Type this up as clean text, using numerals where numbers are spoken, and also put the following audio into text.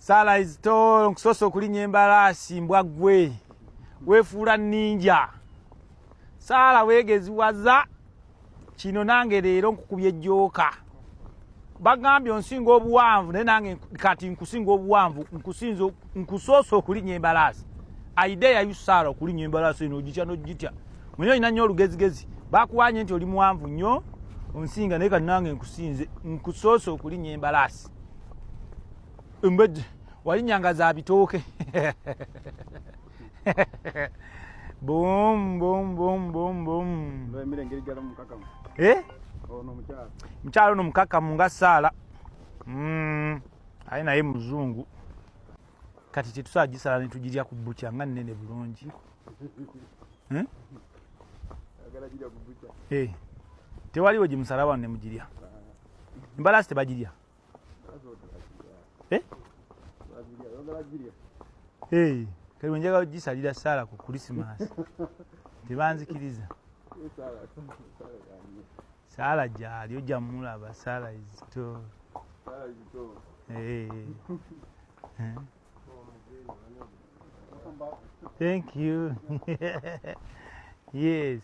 Sala is tall, nkusoose okulinnya embalaasi mbwa ggwe weefuula ninja. Saala weegeziwaza kino nange leero nkukubye ejjooka. Bagambye onsinga obuwanvu naye nange kati nkusinga obuwanvu, nkusinza nkusoose okulinnya embalaasi. Aide yayu Saala okulinnya embalaasi eno ogitya n'ogitya. Mwenye olina nnyo olugezigezi, bakuwanye nti oli muwanvu nnyo onsinga naye kati nange nkusinze nkusoose okulinnya embalaasi. Embejje walinyanga za bitooke. Boom boom boom boom boom. Eh? Mukyala ono mukakamu nga Saala. Aye naye muzungu. Kati tetusobola gisala ne tugirya ku bukya nga nnene bulungi. Eh? Eh. Tewaliwo gimusala wano ne mugirya. Embalaasi tebagirya. Eh? Eh, kati bwe njagala ogisalira Saala ku Christmas tebanzikiriza. Saala gyali ojja mulaba. Saala is tall. Eh. Eh. Thank you. Yes.